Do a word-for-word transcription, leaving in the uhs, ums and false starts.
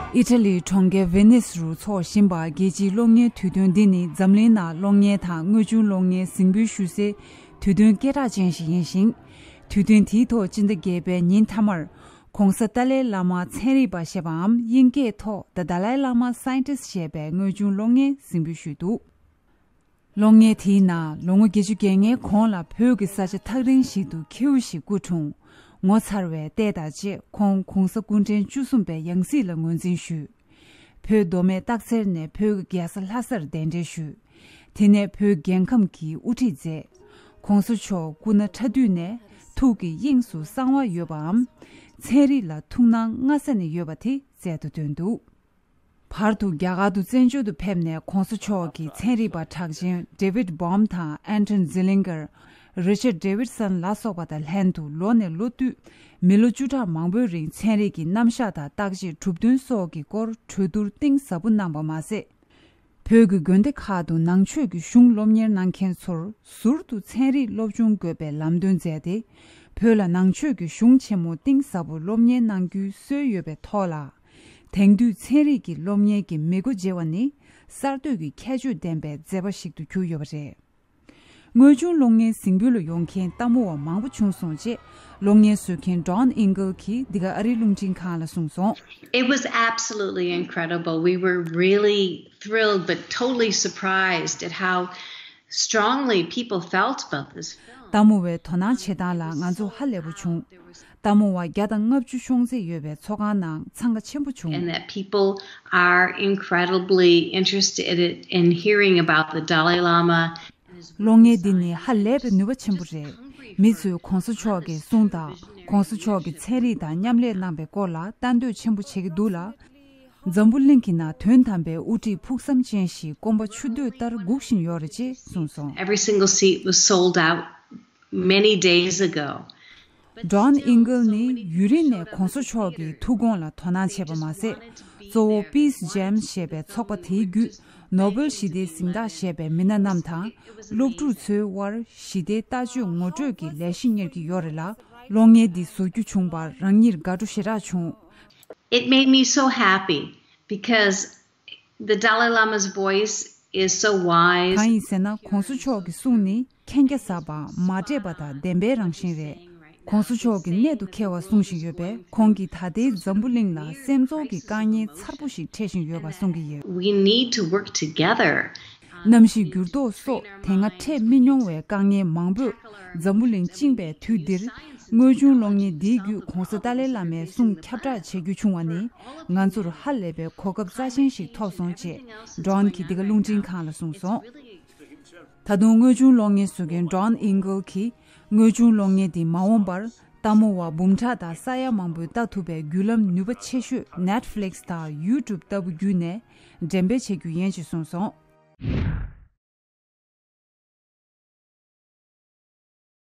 ཨི་ཊ་ལིའི་གྲོང་ཁྱེར་ཝེ་ནིས་རུ་འཚོགས་བཞིན་པ་རྒྱལ་སྤྱིའི་གློག་བརྙན་དུས་སྟོན་འདི་ནི་འཛམ་གླིང་ནང་གློག་བརྙན་དང་དངོས་བྱུང་གློག་བརྙན་གཟིགས་འབུལ་ཞུ་སའི་དུས་སྟོན་སྐད་གྲགས་ཅན་ཞིག་ཡིན་ཞིང་། དུས་སྟོན་དེའི་ཐོག་སྤྱི་ཟླ་བརྒྱད་པའི་ཉིན་མཐའ་མར་༸གོང་ས་ཏཱ་ལའི་བླ་མ་ཚན་རིག་པ་ཞེས་པའམ་དབྱིན་སྐད་ཐོག The Dalai Lama Scientist ཞེས་པའི་དངོས་བྱུང་གློག་བརྙན་གཟིགས་འབུལ་ཞུས་འདུག་གློག་བརྙན་དེའི་ནང་ལོ་ངོ་བརྒྱད་ཅུ་གྱ་ལྔའི་གོང་ལ་བོད་ཀྱི་ས་ཆ་ཐག་རིང་ཞིག་ཏུ་ཁྱེའུ་ཞིག་སྐུ་འཁྲུངས། ངོ་མཚར་བའི་ལྟས་དང་བཅས་ཁོང་༸གོང་ས་སྐུ་ཕྲེང་བཅུ་གསུམ་པའི་ཡང་སྲིད་ལ་ངོས་འཛིན་ཞུས། བོད་མདོ་སྨད་སྟག་འཚེར་ནས་བོད་ཀྱི་རྒྱལ་ས་ལྷ་སར་གདན་འདྲེན་ཞུས། དེ་ནས་བོད་རྒྱལ་ཁམས་ཀྱི་དབུ་ཁྲིད་མཛད། ༸གོང་ས་མཆོག་སྐུ་ན་ཕྲ་དུས་ནས་ཐུགས་ཀྱི་དབྱིངས་སུ་གསང་བ་ཡོད་པའམ། ཚན་རིག་ལ་ཐུགས་སྣང་སྔ་ས་ནས་ཡོད་པ་དེ་རྩལ་དུ་བཏོན་འདུག་བར་དུ་རྒྱ་གར་དུ་བཙན་བྱོལ་དུ་ཕེབས་ནས་༸གོང་ས་མཆོག་གི་ཚན་རིག་པ་གྲགས་ཅན་David Bohm དང་Anton Zeilinger། Richard Davidson ལ་སོགས་པ་དང་ལྷན་དུ་ལོ་ནས་ལོ་བསྟུད་མི་ལོ་བཅུ་ཕྲག་མང་པོའི་རིང་ཚན་རིག་གི་རྣམ་གཞག་དང་བརྟག་དཔྱད་གྲུབ་དོན་སོགས་ཀྱི་སྐོར་གྲོས་བསྡུར་གཏིང་ཟབ་པོ་གནང་པ་མ་ཟད། བོད་ཀྱི་དགོན་སྡེ་ཁག་ཏུ་ནང་ཆོས་ཀྱི་གཞུང་སློབ་གཉེར་གནང་མཁན་ཚོར་ཟུར་དུ་ཚན་རིག་སློབ་སྦྱོང་དགོས་པའི་ལམ་སྟོན་མཛད་དེ། བོད་ལ་ནང་ཆོས་ཀྱི་གཞུང་ཆེན་མོ་གཏིང་ཟབ་པོ་སློབ་གཉེར་གནང་རྒྱུའི་སྲོལ་ཡོད་པའི་ཐོག་ལ། དེང་དུས་ཚན་རིག་གི་སློབ་གཉེར་གྱི་མི་སྒོ་འབྱེད་པ་ནི་གསར་གཏོད་ཀྱི་ཁྱད་ཆོས་ལྡན་པའི་མཛད་པ་ཞིག་ཏུ་གྱུར་ཡོད་པ་རེད། དངོས་བྱུང་གློག་བརྙན་གཟིགས་འབུལ་ལ་ཡོང་མཁན་ལྟད་མོ་བ་མང་པོ་བྱུང་སོང་ཅེས་གློག་བརྙན་བཟོ་མཁན་Don Engle གྱིས་འདི་ག་ཨ་རིའི་རླུང་འཕྲིན་ཁང་ལ་གསུངས་སོང་། It was absolutely incredible. We were really thrilled but totally surprised at how strongly people felt about this film. ལྟད་མོ་བའི་དོ་སྣང་བྱེད་སྟངས་ལ་ང་ཚོ་ཧ་ལས་པོ་བྱུང་། ལྟད་མོ་བ་བརྒྱ་དང་ལྔ་བཅུ་ཤོང་ཚད་ཡོད་པའི་ཚོགས་ཁང་ནང་འཚང་ཁ་ཆེན་པོ་བྱུང་། And that people are incredibly interested in hearing about the Dalai Lama. གློག་བརྙན་འདི་ནི་ཧ་ལས་པའི་ནུས་པ་ཆེན་པོ་རེད། མི་ཚོས་༸གོང་ས་མཆོག་གི་གསུང་དང་༸གོང་ས་མཆོག་གི་ཚན་རིག་དང་མཉམ་ལས་གནང་པའི་སྐོར་ལ་ལྟ་འདོད་ཆེན་པོ་བྱེད་ཀྱི་འདུག་ལ། འཛམ་བུ་གླིང་གི་ནང་དོན་དམ་པའི་དབུ་ཁྲིད་ཕུགས་བསམ་ཅན་ཞིག་སྐོམ་པ་ཆུ་འདོད་ལྟར་སྒུག་བཞིན་ཡོད་རེད་ཅེས་གསུངས་སོང་། Every single seat was sold out many days ago. Don Engle ནི་ཡུན་རིང་ནས་༸གོང་ས་མཆོག་གི་ཐུགས་དགོངས་ལ་དོ་སྣང་བྱས་པ་མ་ཟད། གཙོ་བོ་Peace Jam ཞེས་པའི་ཚོགས་པ་དེའི་བརྒྱུད་ནོ་སྦེལ་ཞི་བདེའི་གཟེངས་རྟགས་བཞེས་པའི་མི་སྣ་རྣམས་དང་། སློབ་ཕྲུག་ཚོའི་དབར་ཞི་བདེའི་ལྟ་སྤྱོད་ངོ་སྤྲོད་ཀྱི་ལས་གཞི་གཉེར་གྱི་ཡོད་རེད་ལ། གློག་བརྙན་འདི་བཟོ་རྒྱུ་བྱུང་བར་རང་ཉིད་དགའ་སྤྲོ་ཞེ་དྲག་བྱུང་། It made me so happy because the Dalai Lama's voice is so wise. གང་ཡིན་ཟེར་ན། ༸གོང་ས་མཆོག་གི་གསུང་ནི་མཁྱེན་རྒྱ་ཟབ་པ། མ་འདྲེས་པ་དང་བདེན་པའི་རང་བཞིན་རེད། ༸གོང་ས་མཆོག་གིས་གནད་དུ་འཁེལ་བ་གསུང་བཞིན་ཡོད་པས། ཁོང་གིས་ད་ལྟའི་འཛམ་བུ་གླིང་ལ་སེམས་ཚོར་གྱི་དཀའ་ངལ་མཚར་པོ་ཞིག་འཕྲད་བཞིན་ཡོད་པ་གསུང་གི་ཡོད། We need to work together. གནམ་གཤིས་འགྱུར་ལྡོག་སོགས་དེ་སྔ་འཕྲད་མི་མྱོང་བའི་དཀའ་ངལ་མང་པོས་འཛམ་བུ་གླིང་བཅིངས་པའི་དུས་འདིར། དངོས་བྱུང་གློག་བརྙན་འདིའི་བརྒྱུད་༸གོང་ས་ཏཱ་ལའི་བླ་མའི་གསུང་ཁྱབ་བསྒྲགས་བྱེད་རྒྱུ་བྱུང་བ་ནི། ང་ཚོར་ཧ་ལས་པའི་གོ་སྐབས་རྩ་ཆེན་ཞིག་ཐོབ་སོང་ཅེས་Don གྱིས་འདི་ག་རླུང་འཕྲིན་ཁང་ལ་གསུངས་སོང་། ད་དུང་དངོས་བྱུང་གློག་བརྙན་བཟོ་མཁན་Don Engle གྱིས། དངོས་བྱུང་གློག་བརྙན་འདི་མ་འོངས་པར་ལྟད་མོ་བ་འབུམ་ཕྲག་དང་ས་ཡ་མང་པོས་ལྟ་ཐུབ་པའི་བརྒྱུད་ལམ་ནུས་པ་ཆེ་ཤོས་Netflix དང་YouTube ལྟ་བུ་བརྒྱུད་ནས་འགྲེམས་སྤེལ་བྱེད་རྒྱུ་ཡིན་ཞེས་གསུངས་སོང་།